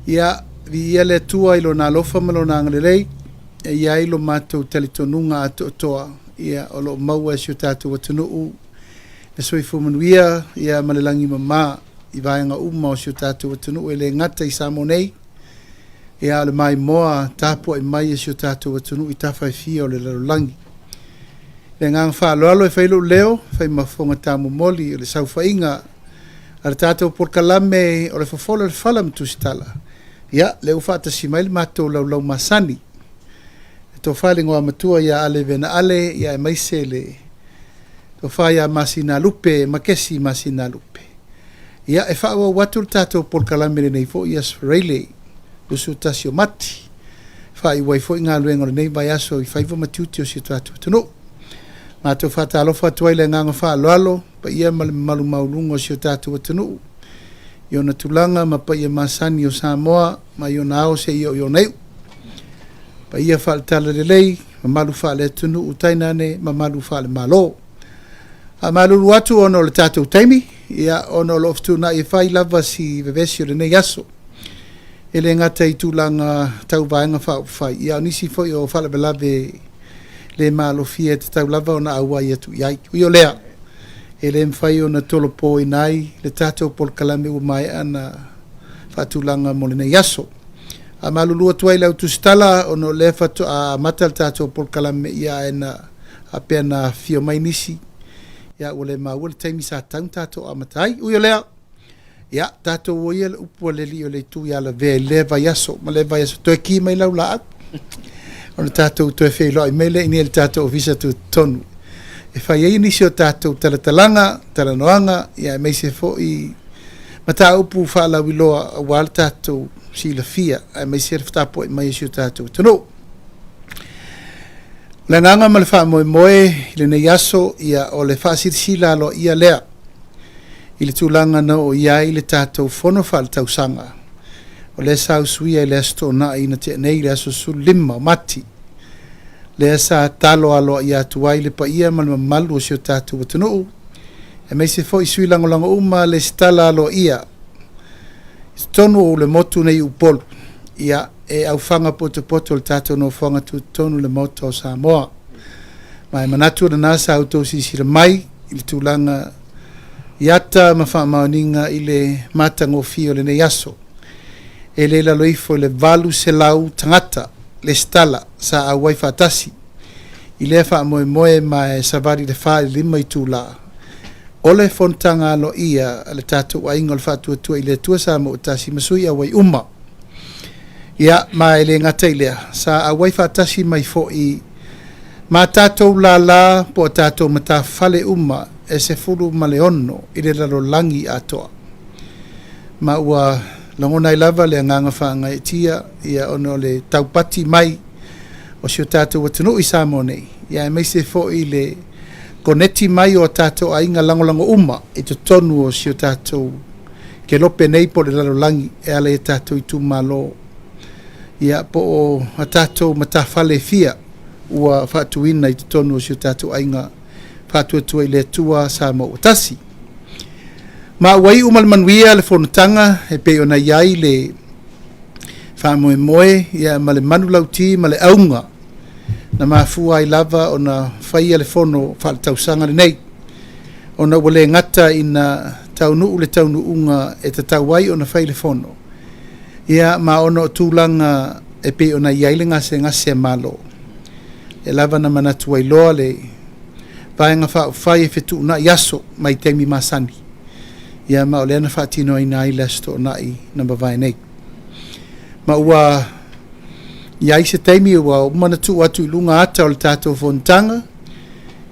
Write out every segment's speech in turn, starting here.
Ia, viia le Atua i Lona alofa ma Lona agalelei, e i ai lo matou talitonuga atoatoa, ia, o lo o maua e si o tatou atunuu le soifua manuia, ia, ma le lagi e mama i vaega uma o si o tatou atunuu, e le gata i Samoa nei, ia, a o le maimoa tapuai mai a si o tatou atunuu i tafa e fia o le lalolagi. I le agaga faaaloalo e fai lou leo, e fai ma fofoga taumomoli o le saofaiga a le tatou polokalame o le Fofola o le Fala ma Tusitala, ia, lea ua faatasi mai le matou laulau masani, le Tofa i le Igoamatua ia Ale Vena Ale, ia aemaise le Tofa ia Masinalupe Makesi Masinalupe. Ia, e faaauau atu le tatou polokalame i lenei foi Aso Faraile 21 o Mati, e faaiu ai foi galuega o lenei vaiaso i faiva ma tiute o si o tatou atunuu. Matou faatalofa atu ai i le agaga faaaloalo, paia ma le mamalu maualuga o si o tatou atunuu i ona tulaga ma paia masani o Samoa mai ona ao seia oo i ona iu. Paia faale-Talalelei, mamalu faale-atunuu, tainane mamalu faale-Malo. Faamalulu atu ona o le tatou taimi, ia, ona o lo o fetuunai e fai lava si vevesi o lenei aso. E le gata i tulaga tau vaega faaupufai, ia a o nisi foi o faalavelave le maalofia e tatau lava ona auai atu i ai. Ui o lea, e le mafai ona tolopoina ai le tatou polokalame ua maea ona faatulaga mo lenei aso. Faamalulu atu ai i le au tusitala ona o lea faatoa amata le tatou polokalame, ia ae na faapea na afifio mai nisi, ia ua le maua le taimi sa tatau ona tatou amata ai. Ui o lea, Ia, tatou o ia le upu a le alii o le itu ia Lavea i lea vaiaso ma lea vaiaso, toe ki mai lau laau ona tatou toe feiloai mai lea i inei i le tatou ofisa tutotonu e fai ai nisi o tatou talatalaga, talanoaga, ia aemaise foi mataupu faalauiloa aua le tatou silafia aemaise le tapuai mai a si o tatou atunuu. O le agaga ma le faamoemoe i lenei aso, ia o le faasilasila aloaia lea i le tulaga na oo i ai le tatou Fono Faaletausaga, o lea sa usuia i le Aso Toonai na tea nei, le aso 15 o Mati, lea sa talo aloaia atu ai le paia ma le mamalu o si o tatou atunuu, aemaise foi sui lagolago uma lesitala aloaia i totonu o le motu nei i Upolu, ia, e aufaga potopoto le tatou nofoaga tutotonu i le Maota o Samoa. Ma e manatu o lena sa outou silasila mai i le tulaga i ata ma faamaoniga i le matagofie o lenei aso. E le lalo ifo i le 800 tagata lesitala sa auai faatasi i lea faamoemoe ma e savali i le 4 i le 5 itula o le fonotaga aloaia a le tatou aiga o le Faatuatua i le Atua Samoa ua Tasi ma sui auai uma. Ia, ma e le gata i lea, sa auai faatasi mai foi ma tatou lala po o tatou matafale uma e 16 i le lalolagi atoa. Ma ua lagona ai lava le agaga faagaeetia, ia, ona o le taupati mai o si o tatou atunuu i Samoa nei, ia aemaise foi le koneti mai o tatou aiga lagolago uma i totonu o si o tatou kelope nei po o le lalolagi e ala i a tatou itumalo, ia, po o a tatou matafale e fia ua faatuina i totonu o si o tatou aiga Faatuatua i le Atua Samoa ua Tasi. Ma ua iu ma le manuia le fonotaga e pei ona i ai le faamoemoe, ia, ma le manulauti ma le auga na mafua ai lava ona faia le fono faaletausaga lenei, ona ua le gata ina taunuu le taunuuga e tatau ai ona fai le fono, ia, ma ona o tulaga e pei ona i ai le gasegase a Malo, e lava na manatu ai loa le Vaega Faaupufai e fetuunai aso mai taimi masani, ia, ma o lea na faatinoina ai le Aso Toonai na mavae nei. Ma ua i ai se taimi ua uma ona tuu atu i luga ata o le tatou fonotaga,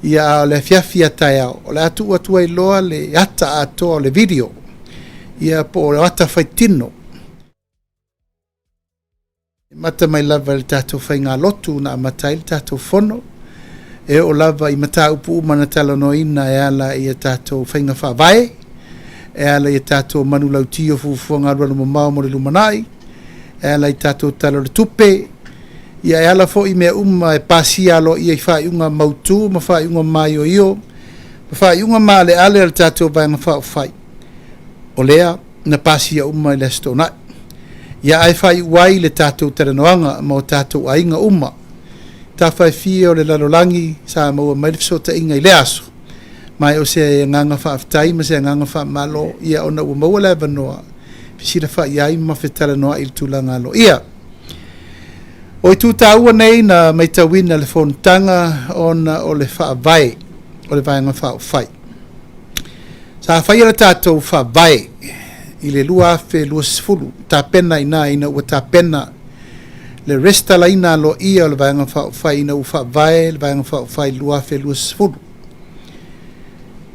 ia, a o le afiafi a taeao, o le a tuu atu ai loa le ata atoa o le video, ia, po o ata faitino. E mata mai lava i le tatou faigalotu na amata ai le tatou fono, e oo lava i mataupu uma na talanoaina e ala i a tatou faiga faavae, e ala i a tatou manulauti o fuafuaga alualu mamao mo le lumanai, e ala i tatou Tala o le Tupe, ia e ala foi i mea uma e pasia aloaia i faaiuga mautu ma faaiuga maioio ma faaiuga maaleale a le tatou Vaega Faaupufai. O lea na pasia uma i le Aso Toonai. Ia ae faaiu ai le tatou talanoaga ma o tatou aiga uma i tafa e fia o le lalolagi sa maua mai le fesootaiga i lea aso, ma o se agaga faafetai ma se agaga faamalo ia ona ua maua le avanoa e fesilafai ai ma fetalanoai i le tulaga aloaia. O itu taua nei na matauina i le fonotaga ona o le faavae o le Vaega Faaupufai. Sa faia le tatou faavae i le 2020, tapena i ina ina ua tapena le resitalaina aloaia o le Vaega Faaupufai ina ua faavae le Vaega Faaupufai i le 2020.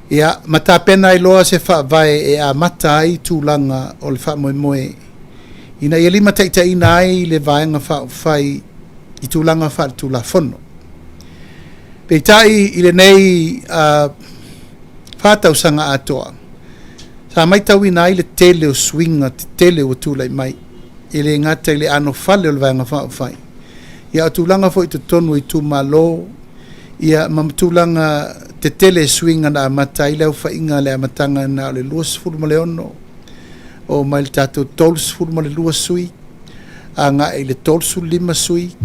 Ia, ma tapena ai loa se faavae e amata ai tulaga o le faamoemoe ina ia limataitaiina ai le Vaega Faaupufai i tulaga faaletulafono. Peitai i lenei 4 tausaga atoa, sa matauina ai le tele o suiga tetele ua tulai mai, e le gata i le anofale o le Vaega Faaupufai, ia o tulaga foi i totonu o itumalo, ia ma tulaga tetele suiga na amata ai le aofaiga le amataga na o le 26 oo mai le tatou 32 sui agai i le 35 sui.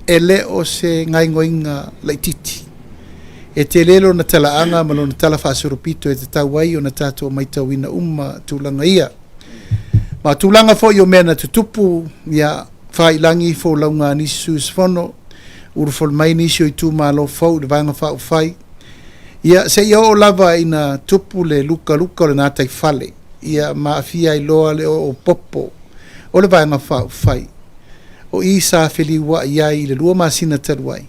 E le o se gaoioiga laitiiti. E tele lona talaaga ma lona tala faasolopito e tatau ai ona tatou matauina uma tulaga ia. Ma tulaga foi o mea na tutupu, ia faailagi folauga a nisi sui usufono, ulufale mai nisi o itumalo fou i le Vaega Faaupufai, ia seia oo lava ina tupu le lukaluka o le gataifale, ia ma aafia ai loa le oopopo o le Vaega Faaupufai. O i sa feliuai ai i le 2 masina talu ai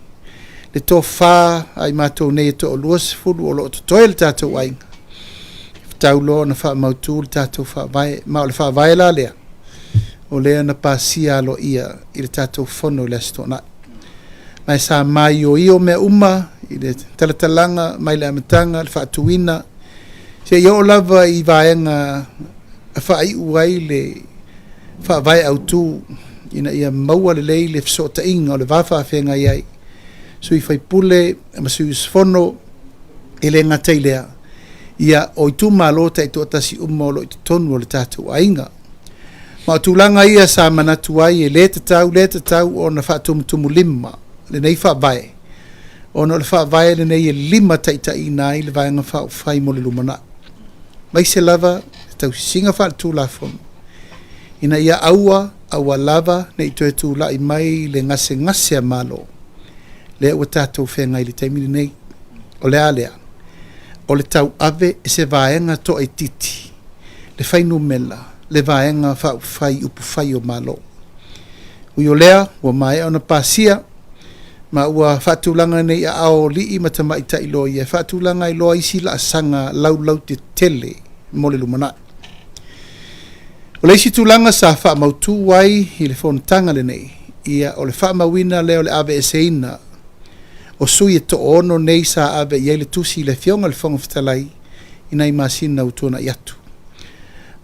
le tofa a i matou nei e toa-20 o lo o totoe le tatou aiga, tatau loa ona faamautu le tatou faavae. Ma o le faavae la lea, o lea na pasia aloaia i le tatou fono i le Aso Toonai. Ma e sa maioio mea uma i le talatalaga mai le amataga, le faatuina, seia oo lava i vaega e faaiu ai le faavae autu ina ia maua lelei le fesootaiga o le va faafeagai ai sui usufono ma sui usufono. E le gata i lea, ia o itumalo taitoatasi uma o lo o i totonu o le tatou aiga. Ma o tulaga ia sa manatu ai e le tatau, le tatau ona faatumutumulima lenei faavae, ona o le faavae lenei e limataitaiina ai le Vaega Faaupufai mo le lumanai, aemaise lava le tausisiga faaletulafono ina ia aua aua lava ne i toe tulai mai le gasegase a Malo lea ua tatou feagai i le taimi lenei. O le a lea? O le tauave e se vaega toaitiiti le fuainumera le Vaega Faaupufai upufai o Malo. Ui o lea, ua maea ona pasia ma ua faatulaga nei aao o alii ma tamaitai loia e faatulaga ai loa isi laasaga laulautetele mo le lumanai. O le isi tulaga sa faamautu ai i le fonotaga lenei, ia o le faamauina lea o le aveeseina o sui e 6 nei sa ave i ai le tusi i le Afioga i le Fofoga Fetalai i nai masina ua tuanai atu.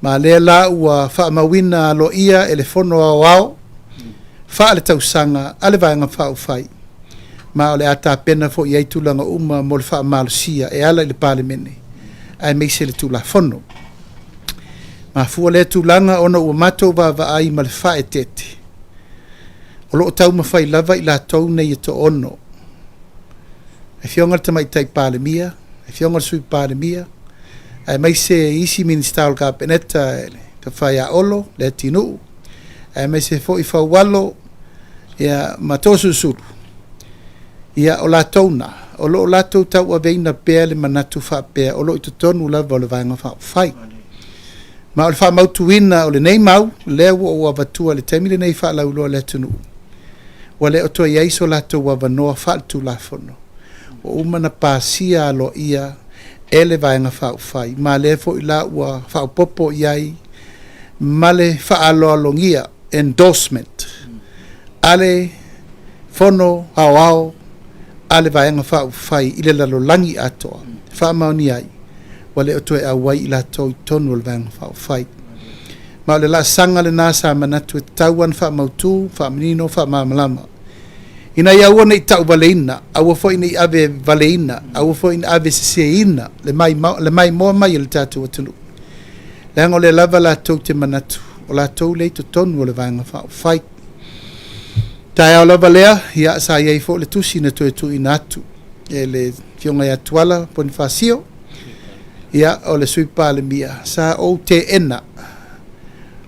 Ma lea la ua faamauina aloaia e le Fono Aoao faaletausaga a le Vaega Faaupufai, ma o le a tapena foi i ai tulaga uma mo le faamalosia e ala i le Palemene aemaise le Tulafono. Mafua lea tulaga ona ua matou vaavaai ma le faaeteete o lo o taumafai lava i latou nei e 6, Afioga i le Tamaitai Palemia, Afioga i le Sui Palemia, aemaise isi Minisita o le Kapeneta, le Tofa ia Olo Leatinuu, aemaise foi Faualo ia, ma Toeolesulusulu, ia o latou na, o lo o latou tauaveina pea le manatu faapea o lo o i totonu lava o le Vaega Faaupufai. Ma o le faamautuina o lenei mau, lea ua ou avatua i le taimi lenei faalauiloa i le atunuu, ua le o toe i ai so latou avanoa faaletulafono, ua uma ona pasia aloaia e le Vaega Faaupufai, ma lea foi la ua faaopoopo i ai ma le faaaloalogia, endorsement a le Fono Aoao a le Vaega Faaupufai i le lalolagi atoa, e faamaonia ai ua le o toe auai i latou i totonu o le Vaega Faaupufai. Ma o le laasaga lena sa manatu e tatau ona faamautu, faamanino, faamalamalama, ina ia aua ne i tauvaleina, aua foi ne i ave valeina, aua foi ne i ave seseina le maimoa mai e le tatou atunuu, leaga o lea lava latou te manatu. o latou lea i totonu o le Vaega Faaupufai. Taeao lava lea, ia, sa i ai foi le tusi na toe tuuina atu e le Afioga ia Tuala Ponifasio, ia, o le Sui Palemia, sa ou teena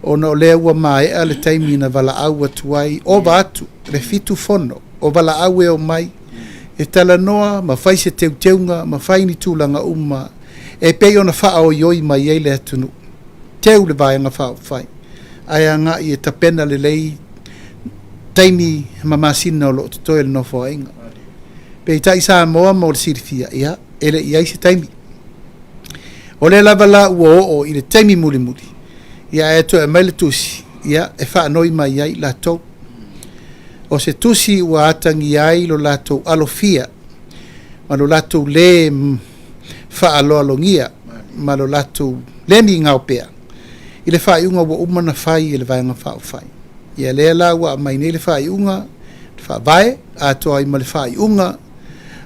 ona o lea ua maea le taimi na valaau atu ai, ova atu le 7 fono o valaau e omai e talanoa ma fai se teuteuga ma fai ni tulaga uma e pei ona faaoioi mai ai le atunuu. Teu le Vaega Faaupufai ae agai e tapena lelei taimi ma masina o lo o totoe o le Nofoaiga. Peitai Samoa mo le silafia, ia, e le i i ai se taimi. O lea lava la ua oo i le taimi mulimuli, ia ae toe aumai le tusi, ia, e faanoi mai ai i latou. O se tusi ua atagia ai lo latou alofia ma lo latou lē faaaloalogia ma lo latou lē migao pea i le faaiuga ua uma ona fai e le Vaega Faaupufai. Ia lea la ua aumai nei le faaiuga le Faavae atoa ai ma le faaiuga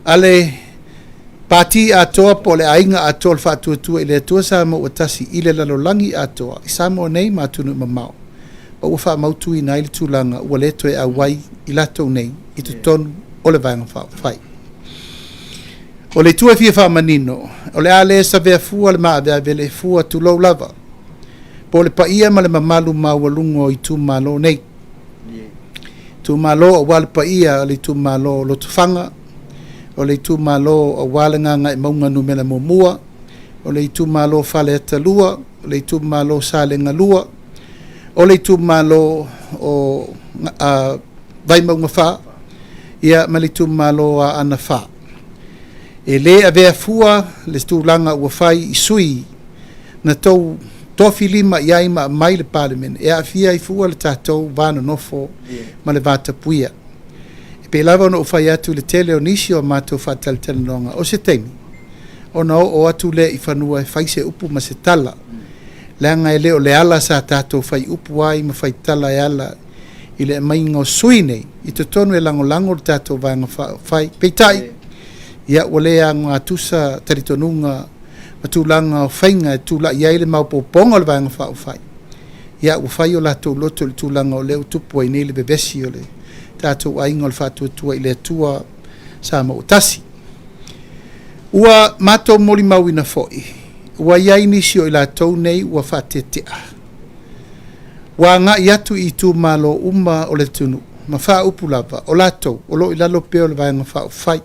a le Pati atoa po o le aiga atoa o le Faatuatua i le Atua Samoa ua Tasi i le lalolagi atoa i Samoa nei ma atunuu mamao, ma ua faamautuina ai le tulaga ua le toe auai i latou nei i totonu o le Vaega Faaupufai. O le itu e fia faamanino, o le a le savea fua le maaveave le fua tulou lava, po o le paia ma le mamalu maualuga o itumalo nei. Itumalo aua le paia o le itumalo o Lotofaga, o le itumalo aua le Gagaemauga numera 1, o le itumalo o Faleata 2, o le itumalo o Salega 2, o le itumalo o Vaimauga 4, ia ma le itumalo o Aana 4. E le avea fua le tulaga ua fai i sui na tou tofilima i ai ma aumai le Palemene e aafia ai fua le tatou va nonofo ma le va tapuia. E pei lava ona ou fai atu i le tele o nisi o a matou faatalatalanoaga, o se taimi ona oo atu lea i fanua e fai se upu ma se tala, leaga e le o le ala sa tatou fai upu ai ma fai tala e ala i le aumaiga o sui nei i totonu e lagolago le tatou Vaega Faaupufai. Peitai, ia ua le agatusa talitonuga ma tulaga o faiga e tulai ai le maopoopoga o le Vaega Faaupufai, ia ua fai o latou loto i le tulaga o lea ua tupu ai nei le vevesi o le tatou aiga o le Faatuatua i le Atua Samoa ua Tasi. Ua matou molimauina foi, ua i ai nisi o i latou nei ua faatetea, ua agai atu i itumalo uma o le atunuu ma faaupu lava o latou o lo o i lalo pea o le Vaega Faaupufai,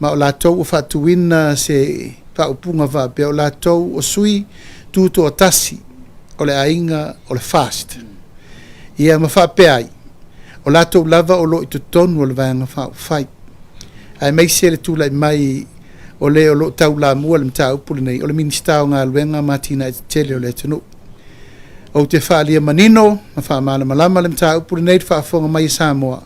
ma o latou ua faatuina se faaupuga faapea o latou o sui tutoatasi o le aiga o le FAST. Ia ma faapea ai, o latou lava o lo o i totonu o le Vaega Faaupufai, aemaise le tulai mai o le o lo o taulamua le mataupu lenei, o le Minisita o Galuega ma Atinae Tetele o le atunuu. Ou te faaalia manino ma faamalamalama le mataupu lenei i le faafofoga mai a Samoa,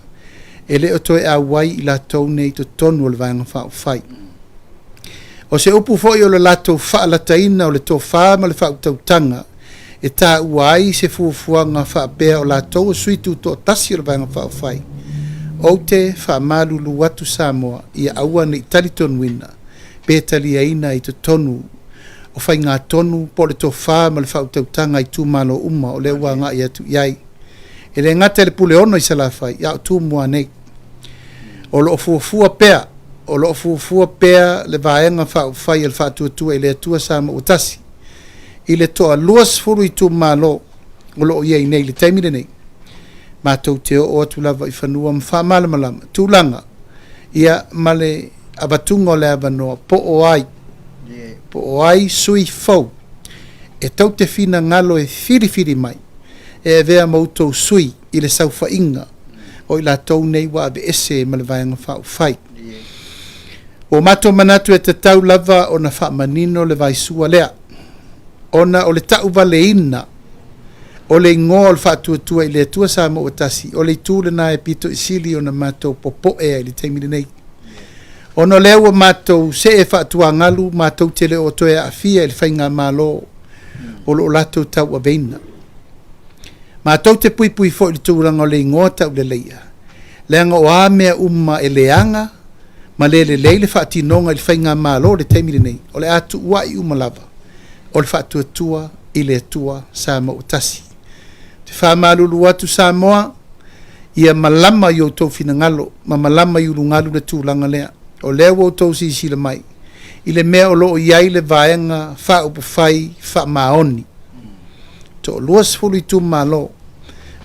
e le o toe auai i latou nei i totonu o le Vaega Faaupufai. O se upu foi o le latou faalataina o le tofa ma le faautautaga e taua ai se fuafuaga faapea o latou o sui tutoatasi o le Vaega Faaupufai, ou te faamalulu atu Samoa ia aua ne i talitonuina pe taliaina i totonu o faigatonu po o le tofa ma le faautautaga a itumalo uma o lea ua agai atu i ai. E le gata i le Puleono i Salafai, a o Tumua nei. O lo o fuafua pea, o lo o fuafua pea le Vaega Faaupufai a le Faatuatua i le Atua Samoa ua Tasi i le toa 20 itumalo o lo o i ai nei i le taimi lenei. Matou te oo atu lava i fanua ma faamalamalama tulaga ia ma le avatuga o le avanoa po o ai, po o ai sui fou e tou te finagalo e filifili mai e avea ma outou sui i le saofaiga o i latou nei ua aveese ma le Vaega Faaupufai. Ua matou manatu e tatau lava ona faamanino le vaisua lea, ona o le tauvaleina o le igoa o le Faatuatua i le Atua Samoa ua Tasi, o le itu lena e pito i sili ona matou popoe ai i le taimi lenei. Ona o lea ua matou see faatuagalu, matou te le o toe aafia i le faigamalo o lo o latou tauaveina. Matou te puipui foi i le tulaga o le igoa tauleleia, leaga o a mea uma e leaga ma le lelei le faatinoga i le faigamalo i le taimi lenei, o le a tuuai uma lava o le Faatuatua i le Atua Samoa ua Tasi. Te faamalulu atu Samoa, ia malama i outou finagalo ma malama i ulugalu le tulaga lea. O lea ua outou silasila mai i le mea o lo o i ai le Vaega Faaupufai Faamaoni. Toa-20 itumalo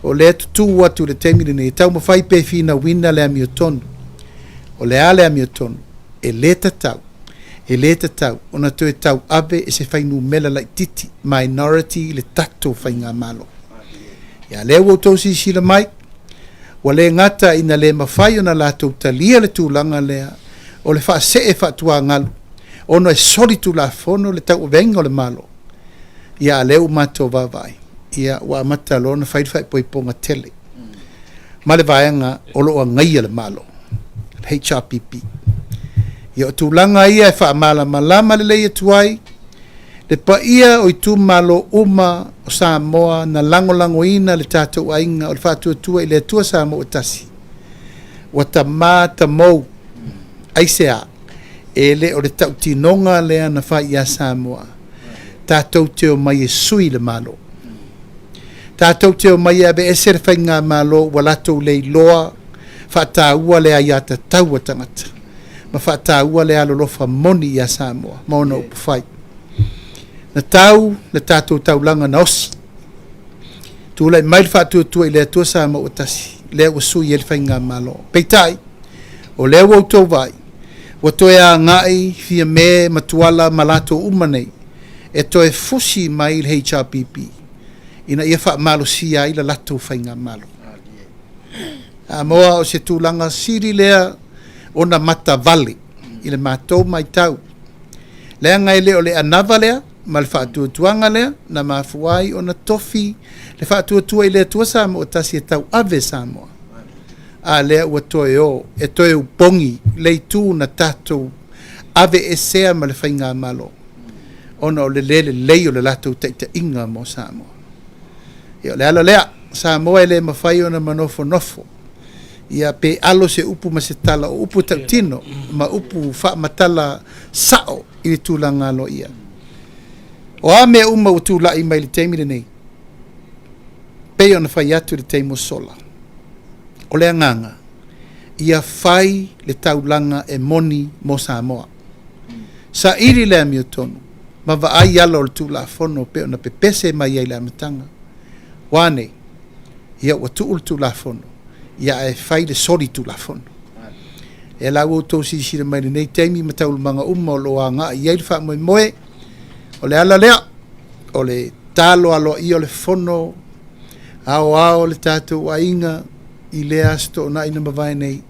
o lea e tutu atu i le taimi lenei e taumafai pe finauina le amiotonu. O le a le amiotonu? E le tatau, e le tatau ona toe tauave e se fuainumera laitiiti, minority, le tatou faigamalo. Ia lea ua outou silasila mai, ua le gata ina le mafai ona latou talia le tulaga lea o le faasee faatuagalu ona e solitulafono le tauaveina o le Malo, ia a lea ua matou vaavaai, ia ua amata loa ona fai le faaipoipoga tele ma le vaega o lo o agaia le Malo, le HRPP. Ia o tulaga ia e faamalamalama lelei atu ai le paia o itumalo uma o Samoa na lagolagoina le tatou aiga o le Faatuatua i le Atua Samoa ua Tasi, ua tamā tamou. Aisea? E le o le tautinoga lea na fai ia Samoa, tatou te omai e sui le Malo. Tatou te omai e aveese le faigamalo ua latou le iloa faataua le aiatatau a tagata ma faataua le alolofa moni ia Samoa ma ona upufai. Na tau le tatou taulaga na osi. Tulai mai le faatuatua i le Atua Samoa ua tasi, lea ua sui ai le faigamalo. Peitai, o lea ua outou vaai, ua toe agai Fiame ma Tuala ma latou uma nei e toe fusi mai le HRPP ina ia faamalosia ai le latou faigamalo. Samoa, o se tulaga sili lea ona matavale i le matou matau, leaga e le o le anava lea ma le faatuatuaga lea na mafua ai ona tofi le faatuatua i le Atua Samoa tasi e tauave Samoa, a lea ua toe o e toe upogi le itu na tatou aveesea ma le faigamalo ona o le le lelei o le latou taitaiga mo Samoa. Ia, o le ala lea, Samoa e le mafai ona manofonofo ia pe alo se upu ma se tala, o upu tautino ma upu faamatala sao i le tulaga aloaia. O a mea uma ua tulai mai i le taimi lenei, pei ona fai atu i le taimi ua sola, o le agaga, ia fai le taulaga e moni mo Samoa. Saili le amiotonu ma vaai ala o le Tulafono pei ona pepese mai ai i le amataga. Ua a nei? Ia ua tuu le Tulafono, ia ae fai le soli Tulafono. E la ua outou silasila mai i lenei taimi ma taualumaga uma o lo o agai i ai le faamoemoe, o le ala lea o le talo aloaia o le Fono Aoao o le tatou aiga i lea Aso Toonai na mavae nei,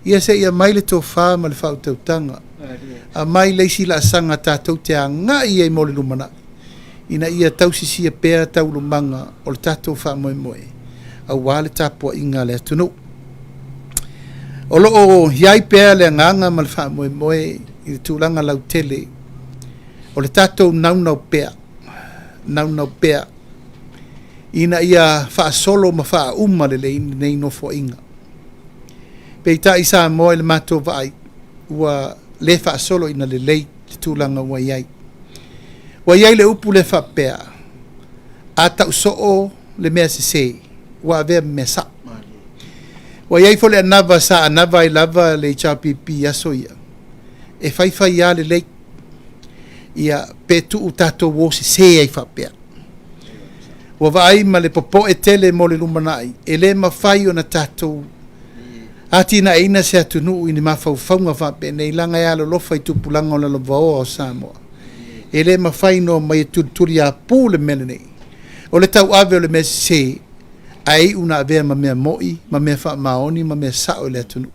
ia se i aumai le tofa ma le faautautaga, aumai le isi laasaga tatou te agai ai mo le lumanai, ina ia tausisia pea taualumaga o le tatou faamoemoe aua le tapuaiga a le atunuu. O lo o i ai pea le agaga ma le faamoemoe i le tulaga lautele o le tatou naunau pea, naunau pea ina ia faasolo ma faauma lelei lenei Nofoaiga. Peitai Samoa i le matou vaai, ua le faasolo ina lelei le tulaga ua i ai. Ua i ai le upu lea faapea, a tau soo le mea sese, ua avea ma mea sao. Ua i ai foi le anava sa anava ai lava le HRPP i aso ia, e faifai lava lelei, ia pe tuu tatou o sese ai faapea. Ua vaai ma le popoe tele mo le lumanai, e le mafai ona tatou atinaeina se atunuu i ni mafaufauga faapenei, leaga e alolofa i tupulaga o lalovaoa o Samoa. E le mafai ona omai e tulituliapu le mea lenei. O le tauave o le mea sese, ae iu na avea ma mea moi, ma mea faamaoni, ma mea sao i le atunuu.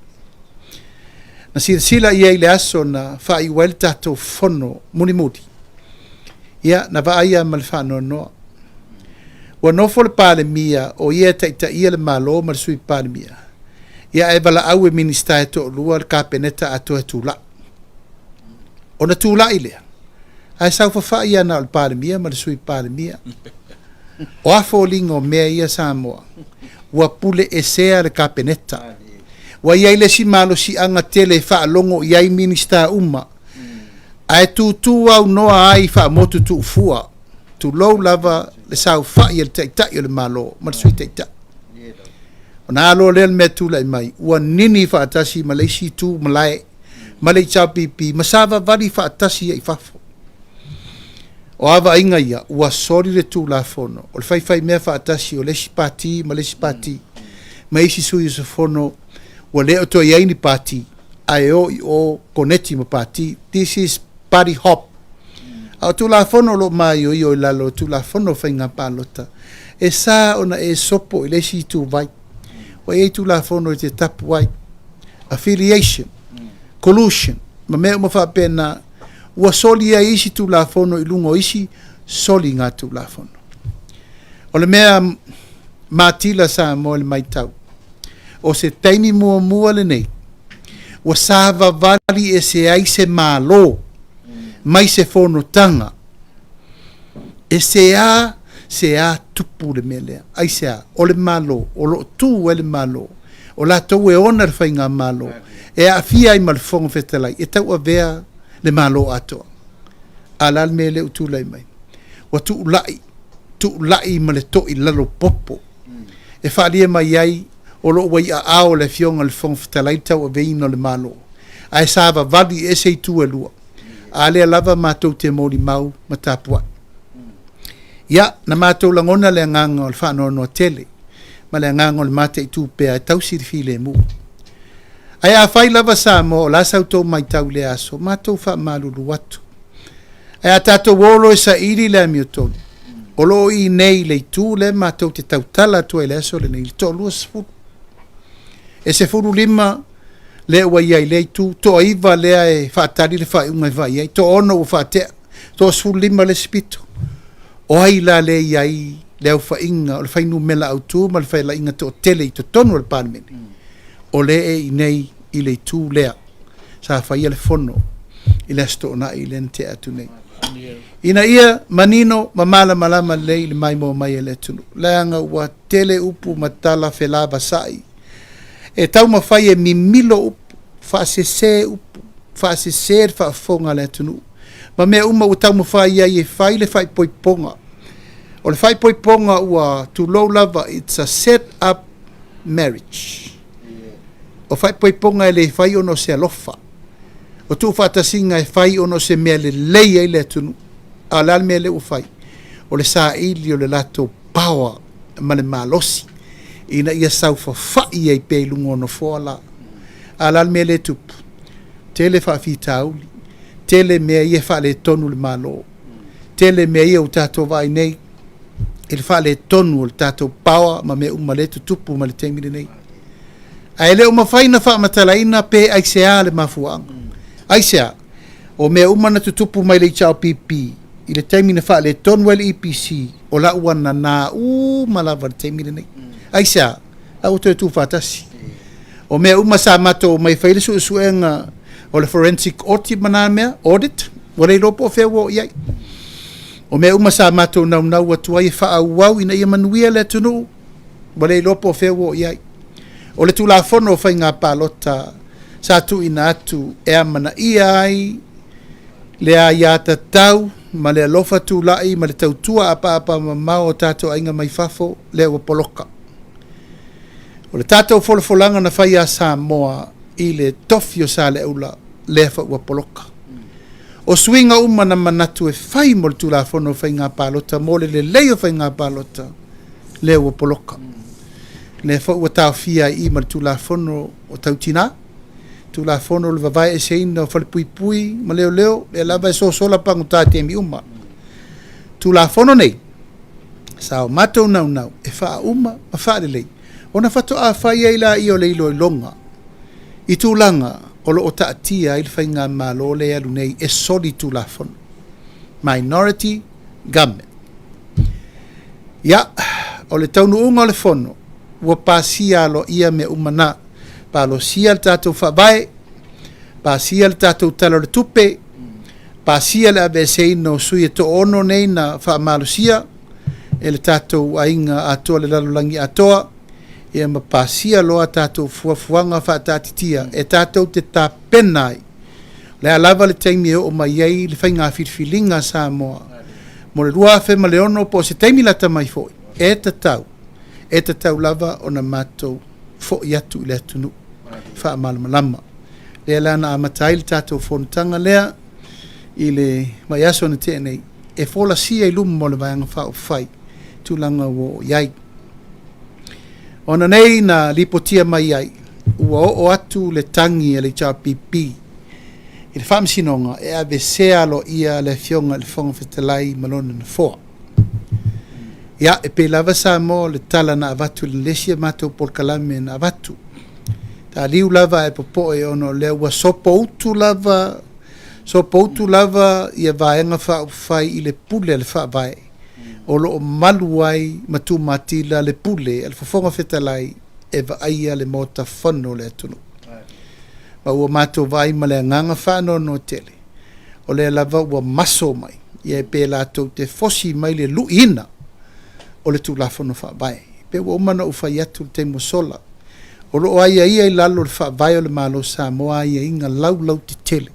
Na silasila i ai i le aso na faaiu ai le tatou fono mulimuli, ia, na vaai lava ma le faanoanoa. Ua nofo le Palemia o ia e taitaia le Malo ma le Sui Palemia, ia ae valaau e Minisita e toalua le Kapeneta atoa e tulai. Ona tulai lea, ae saofafai lava na o le Palemia ma le Sui Palemia. O a foliga o mea ia Samoa? Ua pule esea le Kapeneta. Ua i ai le isi malosiaga tele e faalogo i ai Minisita uma, ae tutu aunoa ai faamotu tuufua, tulou lava. le saofai a le Taitai o le Malo ma le Sui Taitai. Ona a loa lea le mea tulai mai, ua nini faatasi ma le isi itu malae ma le HRPP ma savavali faatasi ai i fafo. O a vaaiga ia, ua soli le Tulafono, o le faifaimea faatasi o le isi Pati ma le isi Pati ma isi sui usufono, ua le o toe i ai ni Pati, ae o i o koneti ma Pati. This is party hop. A o Tulafono o lo o maioio i lalo o Tulafono o Faiga Palota, e sa ona e sopo i le isi ituvai. Ua i ai Tulafono e te tapu ai, affiliation, collusion, ma mea uma faapena, ua soli ai isi Tulafono i luga o isi soliga Tulafono. O le mea matila Samoa i le matau, o se taimi muamua lenei ua savavali ese ai se Malo mai se fonotaga. E se a se a tupu le mea lea? Aisea? O le Malo, o lo o tu ai le Malo, o latou e ona le Faigamalo, e aafia ai ma le Fofoga Fetalai, e tauavea le Malo atoa. A o le a le mea lea ua tulai mai? Ua tuulai, tuulai ma le toilalo popo e faaalia mai ai o lo o ua i aao o le Afioga i le Fofoga Fetalai le tauaveina o le Malo, ae savavali ese itu e lua. A lea lava matou te molimau ma tapuai. Ia, na matou lagona le agaga o le faanoanoa tele ma le agaga o le mataitu pea e tausi le filemu. Ae afai lava Samoa o le a sa outou matau i lea aso, matou faamalulu atu. Ae a tatou o loa e saili le amiotonu, o lo o i inei i le itu lea matou te tautala atu ai i le aso lenei, le toa-20. E 15 lea ua i ai i lea itu, toa-9 lea e faatali le faaiuga e fai i ai, toa-6 ua faatea, toa-15 le isi pito. O ai la lea e i ai le aofaiga o le fuainumera autu ma le failaiga toatele i totonu o le Palemene? O lea e i inei i le itu lea sa faia le fono i le Aso Toonai lea na tea atu nei. Ina ia manino ma malamalama lelei le maimoa mai a le atunuu, leaga ua tele upu ma tala felavasai e taumafai e mimilo upu, faasese upu, faasese le faafofoga a le atunuu ma mea uma ua taumafai ai e fai le faaipoipoga. O le faaipoipoga ua tulou lava, it's a set up marriage. O faaipoipoga e le fai ona o se alofa. O tuufaatasiga e fai ona o se mea lelei ai le atunuu. A o le a le mea lea ua fai? O le saili o le latou power ma le malosi ina ia saofafai ai pea i luga o nofoa la. A o le a le mea lea e tupu? Tele faafitauli, tele mea ia e faaletonu le Malo, tele mea ia ua tatou vaai nei i le faaletonu o le tatou power ma mea uma lea e tutupu mai le taimi lenei. Ae le o mafai ona faamatalaina pe aisea le mafuaaga. Aisea? O mea uma na tutupu mai le HRPP i le taimi na faaletonu ai le EPC, o la ua nanā uma lava i le taimi lenei. Aisea? La ua toe tuufaatasi. O mea uma sa matou omai e fai le suesuega o le forensic audit ma na mea, audit, ua le iloa po o fea ua oo i ai. O mea uma sa matou naunau atu ai e faaauau ina ia manuia le atunuu, ua le iloa po o fea ua oo i ai. O le Tulafono o Faiga Palota sa tuuina atu e amanaia ai le aiatatau ma le alofa tulai ma le tautua apaapamamao o tatou aiga mai fafo, lea ua poloka. O le tatou folafolaga na fai ia Samoa i le tofi o Saleaula, lea foi ua poloka. O suiga uma na manatu e fai mo le Tulafono o Faiga Palota mo le lelei o faiga palota, lea ua poloka. Lea foi ua taofia ai i i ma le Tulafono o Tau Tina, Tulafono o le Vavaeeseina o Falepuipui ma Leoleo, lea lava e sosola pagota i taimi uma. Tulafono nei, sa o matou naunau e faauma ma faalelei, ona faatoa fai ai laia o le iloiloga i tulaga o lo o taatia ai le faigamalo lea e alu nei e soli Tulafono. Minority Government. Ia, o le taunuuga o le Fono, ua pasia aloaia mea uma na. Palosia le tatou Faavae, pasia le tatou Tala o le Tupe, pasia le aveeseina o sui e toaono nei na faamalosia e le tatou aiga atoa le lalolagi atoa, ia ma pasia loa a tatou fuafuaga faataatitia e tatou te tapena ai. O le a lava le taimi e oo mai ai le faiga filifiliga a Samoa Mo le 2006 po o se taimi lata mai foi, e tatau, e tatau lava ona matou foi atu i le atunuu faamalamalama. Lea la na amata ai le tatou fonotaga lea i le vaiaso na tea nei, e folasia i luma o le Vaega Faaupufai tulaga ua oo i ai. O ananei na lipotia mai ai, ua oo atu le tagi a le HRPP i le Faamasinoga e aveesea aloaia le Afioga i le Fofoga Fetalai ma lona Nofoa. Ia, e pei lava Samoa o le tala na avatu i le isi a matou polokalame na avatu, taliu lava ae popoe ona o lea ua sopoutu lava, sopoutu lava ia Vaega Faaupufai i le pule a le Faavae o lo o malu ai ma tumatila le pule a le Fofoga Fetalai e vaaia le Maota Fono o le atunuu. Ma ua matou vaai ma le agaga faanoanoa tele, o lea lava ua maso mai, ia pe latou te fosi mai le luiina o le Tulafono Faavae. Pe ua uma ona ou fai atu i le taimi ua sola, o lo o aiaia i lalo o le Faavae o le Malo o Samoa aiaiga laulautetele,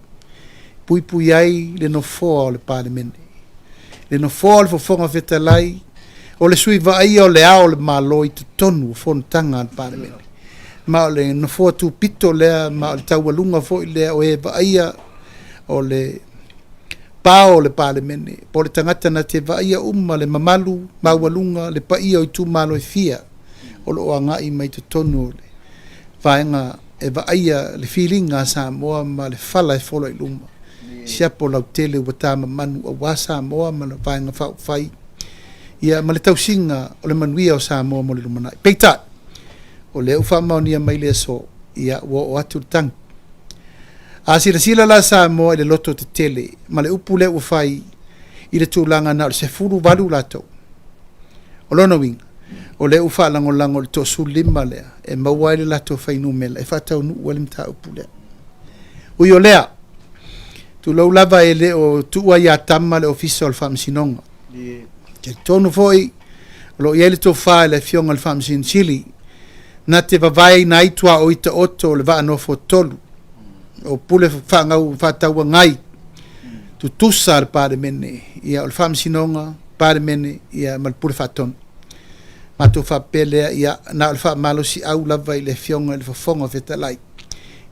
puipui ai le Nofoa o le Palemene, le Nofoa o le Fofoga Fetalai, o le sui vaaia o le Ao o le Malo i totonu o fonotaga a le Palemene. Ma o le nofoa tupito lea, ma o le taualuga foi lea o e vaaia o le pao o le Palemene, po o le tagata na te vaaia uma le mamalu maualuga, le paia o itumalo e fia o lo o agai mai totonu o le vaega e vaaia le filiga a Samoa ma le fala e fola i luma, siapo lautele ua tamamanu aua Samoa ma le Vaega Faaupufai, ia ma le tausiga o le manuia o Samoa mo le lumanai. Peitai, o lea ua faamaonia mai le aso, ia ua oo atu le tagi. A silasila la Samoa i le loto tetele ma le upu lea ua fai i le tulaga na o le 18 latou, O lona uiga, o lea ua faalagolago i le toasefululima lea e maua ai le latou fuainumera e faataunuu ai le mataupu lea. Ui o lea, tulou lava e le o tuua ia Tama le Ofisa o le Faamasinoga. Talitonu foi o lo o i ai le tofa i le Afioga i le Faamasino Sili na te vavaeina ai tuaoi taoto o le vaa nofoatolu o pule faagau faatauagai tutusa a le Palemene, ia o le Faamasinoga, Palemene, ia ma le Pule Faatonu. Matou faapea lea, ia, na o le faamalosiau lava i le Afioga i le Fofoga Fetalai,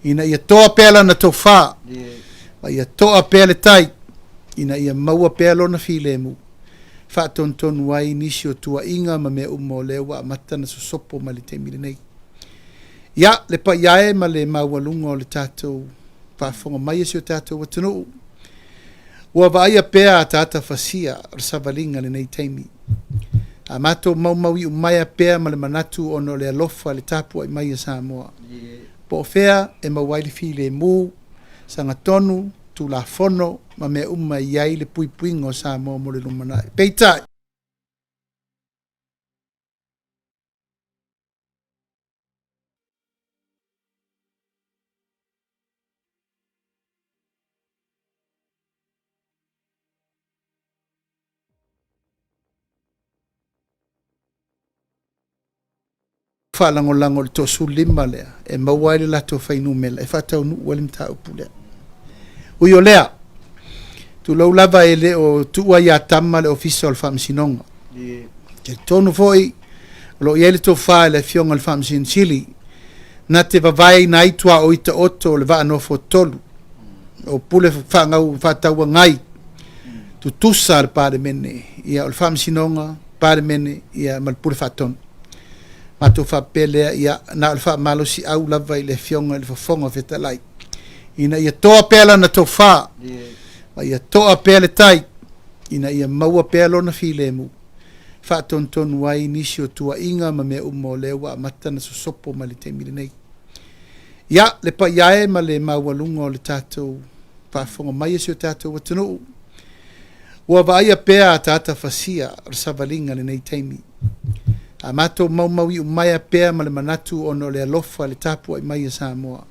ina ia toa pea lana tofa, ma ia toa pea le tai, ina ia maua pea lona filemu, faatonutonu ai nisi o tuuaiga ma mea uma o lea ua amata ona sosopo mai le taimi lenei. Ia, le paia e ma le maualuga o le tatou faafofoga mai a si o tatou atunuu, Ua vaaia pea ataata fasia o le savaliga i lenei taimi. A matou maumauiumaea pea ma le manatu ona o le alofa i le tapuai mai a Samoa. Po o fea e maua ai le filemu, sagatonu, Tulafono ma mea uma e i ai le puipuiga o Samoa mo le lumanai. Peitai, faalagolago i le toasefululima lea e maua ai le latou fuainumera e faataunuu ai le mataupu lea. Ui o lea, tulou lava e le o tuua ia Tama le Ofisa o le Faamasinoga. Talitonu foi o lo o i ai le tofa i le Afioga i le Faamasino Sili na te vavaeina ai tuaoi taoto o le vaa nofoatolu o pule faagau faatauagai tutusa a le Palemene, ia o le Faamasinoga, Palemene, ia ma le Pule Faatonu. Matou faapea lea, ia, na o le faamalosiau lava i le Afioga i le Fofoga Fetalai, ina ia toa pea lana tofa, ma ia toa pea le tai, ina ia maua pea lona filemu, faatonutonu ai nisi o tuuaiga ma mea uma o lea ua amata ona sosopo mai le taimi lenei. Ia, le paia e ma le maualuga o le tatou faafofoga mai a si o tatou atunuu, ua vaaia pea ataata fasia o le savaliga i lenei taimi. A matou maumauiumaea pea ma le manatu ona o le alofa i le tapuai mai a Samoa,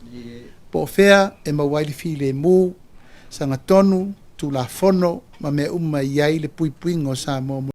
po o fea e maua ai le filemu, sagatonu, Tulafono ma mea uma e i ai le puipuiga o Samoa mo.